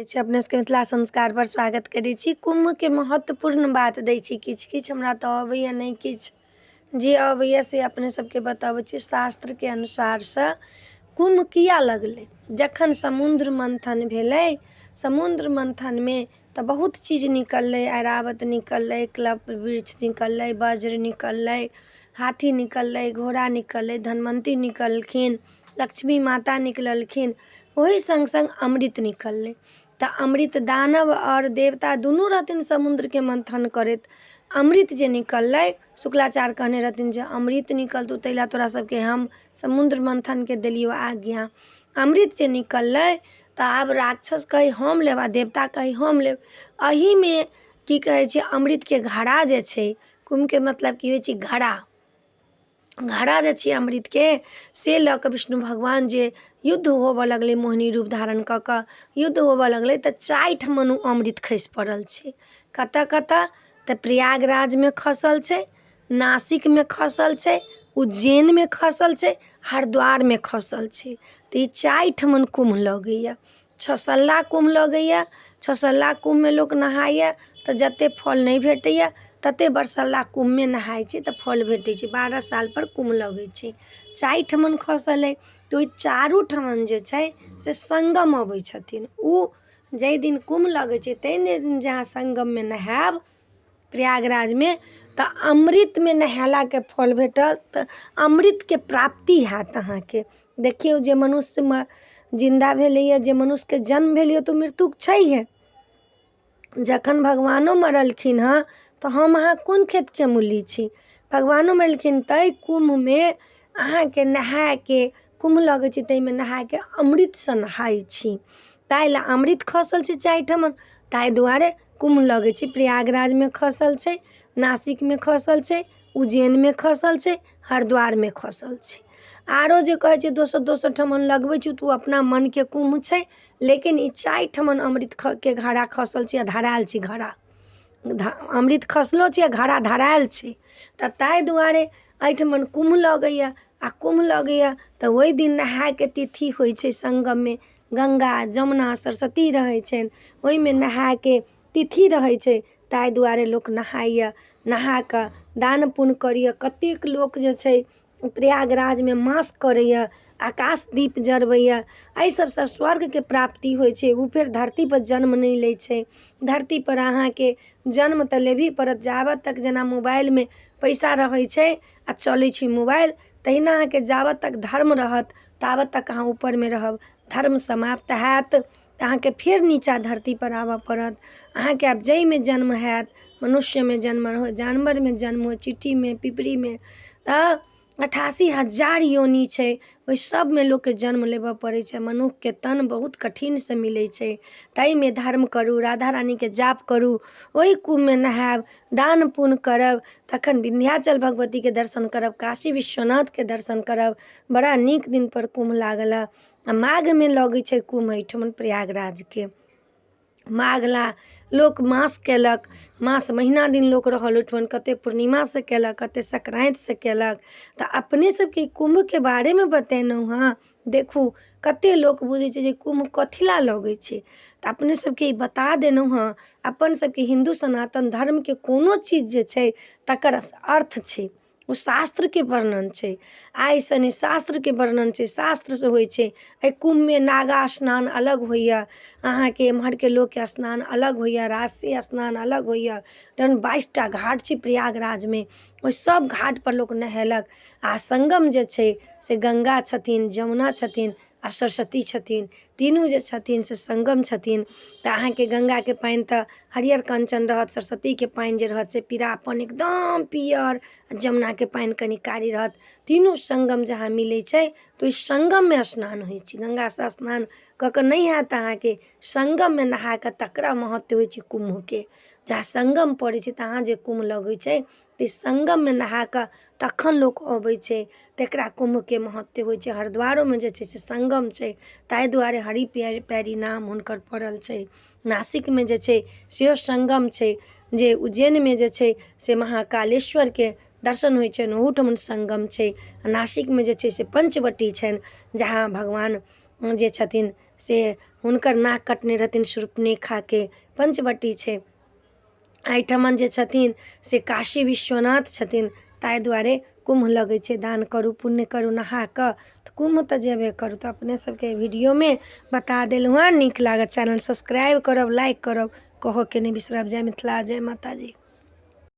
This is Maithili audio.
छै अपने सबके मिथिला संस्कारपर स्वागत करै छी। कुम्भके महत्वपूर्ण बात दै छी। किछु किछु हमरा तऽ अबैए नहि, किछु जे अबैए से अपने सबके बतबै छी। शास्त्रके अनुसारसँ कुम्भ किया लगलै? जखन समुद्र मन्थन भेलै, समुद्र मन्थनमे तऽ बहुत चीज निकललै। ऐरावत निकललै, क्लब वृक्ष निकललै, वज्र निकललै, हाथी निकललै, घोड़ा निकललै, धनवन्ती निकललखिन, लक्ष्मी माता निकललखिन, ओहि सङ्ग सङ्ग अमृत निकललै। तऽ अमृत दानव आओर देवता दुनू रहथिन समुद्रके मन्थन करैत। अमृत जे निकललै, शुक्लाचार्य कहने रहथिन जे अमृत निकलतौ ताहि लए तोरा सबके हम समुद्र मन्थनके देलियौ आज्ञा। अमृत जे निकललै तऽ आब राक्षस कहै हम लेब आ देवता कहै हम लेब। एहिमे की कहै छै, अमृतके घड़ा जे छै, कुम्भके मतलब की होइ छै? घड़ा। घड़ा जे छै अमृतके, से लऽ कऽ विष्णु भगवान जे युद्ध होबऽ लगलै, मोहिनी रूप धारण कऽ कऽ युद्ध होबऽ लगलै, तऽ चारि ठमन ओ अमृत खसि पड़ल छै। कतऽ कतऽ? तऽ प्रयागराजमे खसल छै, नासिकमे खसल छै, उज्जैनमे खसल छै, हरिद्वारमे खसल छै। तऽ ई चारि ठमन कुम्भ लगैए। छसल्ला कुम्भ लगैए। छसल्ला कुम्भमे लोक नहाइए तऽ जते फल नहि भेटैए तते बरसल्ला कुम्भमे नहाइ छै तऽ फल भेटै छै। 12 सालपर कुम्भ लगै छै। चारि ठमन खसल अइ तऽ ओहि चारू ठमन जे छै से सङ्गम अबै छथिन। ओ जाहि दिन कुम्भ लगै छै ताहि दिन जे अहाँ सङ्गममे नहायब प्रयागराजमे तऽ अमृतमे नहेलाके फल भेटत, अमृतके प्राप्ति हैत अहाँके। देखियौ, जे मनुष्यमे जिन्दा भेलैए, जे मनुष्यके जन्म भेलैए, तऽ ओ मृत्यु छैहे। जखन भगवानो मरलखिन हँ तऽ हम अहाँ कोन खेतके मूली छी? भगवानो मरलखिन। ताहि कुम्भमे अहाँके नहायके, कुम्भ लगै छै ताहिमे नहायके अमृतसँ नहाइ छी, ताहि लए अमृत खसल छै चारि ठमन, ताहि दुआरे कुम्भ लगै छै। प्रयागराजमे खसल छै, नासिकमे खसल छै, उज्जैनमे खसल छै, हरिद्वारमे खसल छै। आरो जे कहै छै दोसर दोसर ठमन लगबै छै तऽ ओ अपना मनके कुम्भ छै, लेकिन ई चारि ठमन अमृत के घड़ा खसल छै आ धरायल छै। घड़ा अमृत खसलो छै आ घड़ा धरायल छै। तऽ ताहि दुआरे एहिठमन कुम्भ लगैए। आ कुम्भ लगैए तऽ ओहि दिन नहायके तिथि होइ छै। सङ्गममे गङ्गा जमुना सरस्वती रहै छनि, ओहिमे नहायके तिथि रहै छै, ताहि दुआरे लोक नहाइए, नहा कऽ दान पुण्य करैए। कतेक लोक जे छै प्रयागराजमे मास करैए, आकाशदीप जरबैए। एहि सभसँ स्वर्गके प्राप्ति होइ छै, ओ फेर धरतीपर जन्म नहि लै छै। धरतीपर अहाँके जन्म तऽ लेबही पड़त जाबत तक, जेना मोबाइलमे पैसा रहै छै आ चलै छै मोबाइल, तहिना अहाँके जाबत तक धर्म रहत ताबत तक अहाँ ऊपरमे रहब। धर्म समाप्त हैत तऽ अहाँके फेर नीचाँ धरतीपर आबय पड़त। अहाँके आब जाहिमे जन्म हैत, मनुष्यमे जन्म होइ, जानवरमे जन्म होइ, चीँटीमे, पिपरीमे, तऽ 88,000 योनि छै, ओहि सभमे लोकके जन्म लेबय पड़ै छै। मनुखके तन बहुत कठिनसँ मिलै छै, ताहिमे धर्म करू, राधा रानीके जाप करू, ओहि कुम्भमे नहायब, दान पुण्य करब, तखन विन्ध्याचल भगवतीके दर्शन करब, काशी विश्वनाथके दर्शन करब। बड़ा नीक दिनपर कुम्भ लागल हँ। आ माघमे लगै छै कुम्भ एहिठमन प्रयागराजके। माघ ला लोक मास कयलक, मास महिना दिन लोक रहल ओहिठमन। कतेक पूर्णिमासँ कयलक, कतेक संक्रान्तिसँ कयलक। तऽ अपने सबके कुम्भके बारेमे बतेलहुँ हँ। देखू, कतेक लोक बुझै छै जे कुम्भ कथी लए लगै छै, तऽ अपने सबके ई बता देलहुँ हँ। अपन सबके हिन्दू सनातन धर्मके कोनो चीज जे छै तकर अर्थ छै, ओ शास्त्रके वर्णन छै। आइसँ नहि, शास्त्रके वर्णन छै, शास्त्रसँ होइ छै। एहि कुम्भमे नागा स्नान अलग होइए, अहाँके एम्हरके लोकके स्नान अलग होइए, राशि स्नान अलग होइए। तहन 22टा घाट छै प्रयागराजमे, ओहि सभ घाटपर लोक नहेलक। आ सङ्गम जे छै से गङ्गा छथिन, यमुना छथिन आ सरस्वती छथिन, तीनू जे छथिन से सङ्गम छथिन। तऽ अहाँके गङ्गाके पानि तऽ हरियर कञ्चन रहत, सरस्वतीके पानि जे रहत से पीरापन एकदम पीयर आ यमुनाके पानि कनि कारी रहत। तीनू सङ्गम जहाँ मिलै छै तऽ ओहि सङ्गममे स्नान होइ छै। गङ्गासँ स्नान कऽ कऽ नहि हैत अहाँके, सङ्गममे नहा कऽ, तकरा महत्व होइ छै कुम्भके। जहाँ सङ्गम पड़ै छै तहाँ जे कुम्भ लगै छै, ताहि सङ्गममे नहा कऽ तखन लोक अबै छै, तकरा कुम्भके महत्व होइ छै। हरिद्वारोमे जे छै से सङ्गम छै, ताहि दुआरे हरि पैरी नाम हुनकर पड़ल छै। नासिकमे जे छै सेहो सङ्गम छै। जे उज्जैनमे जे छै से महाकालेश्वरके दर्शन होइ छनि, ओहूठमन सङ्गम छै। नासिकमे जे छै से पञ्चवटी छनि, जहाँ भगवान जे छथिन से हुनकर नाक कटने रहथिन शूर्पणखाके। पञ्चवटी छै। एहिठमन जे छथिन से काशी विश्वनाथ छथिन, ताहि दुआरे कुम्भ लगै छै। दान करू, पुण्य करू, नहा कऽ तऽ कुम्भ तऽ जेबे करू। तऽ अपने सबके वीडियोमे बता देलहुँ हेँ। नीक लागत चैनल सब्सक्राइब करब, लाइक करब, कहऽके नहि बिसरब। जय मिथिला, जय माताजी।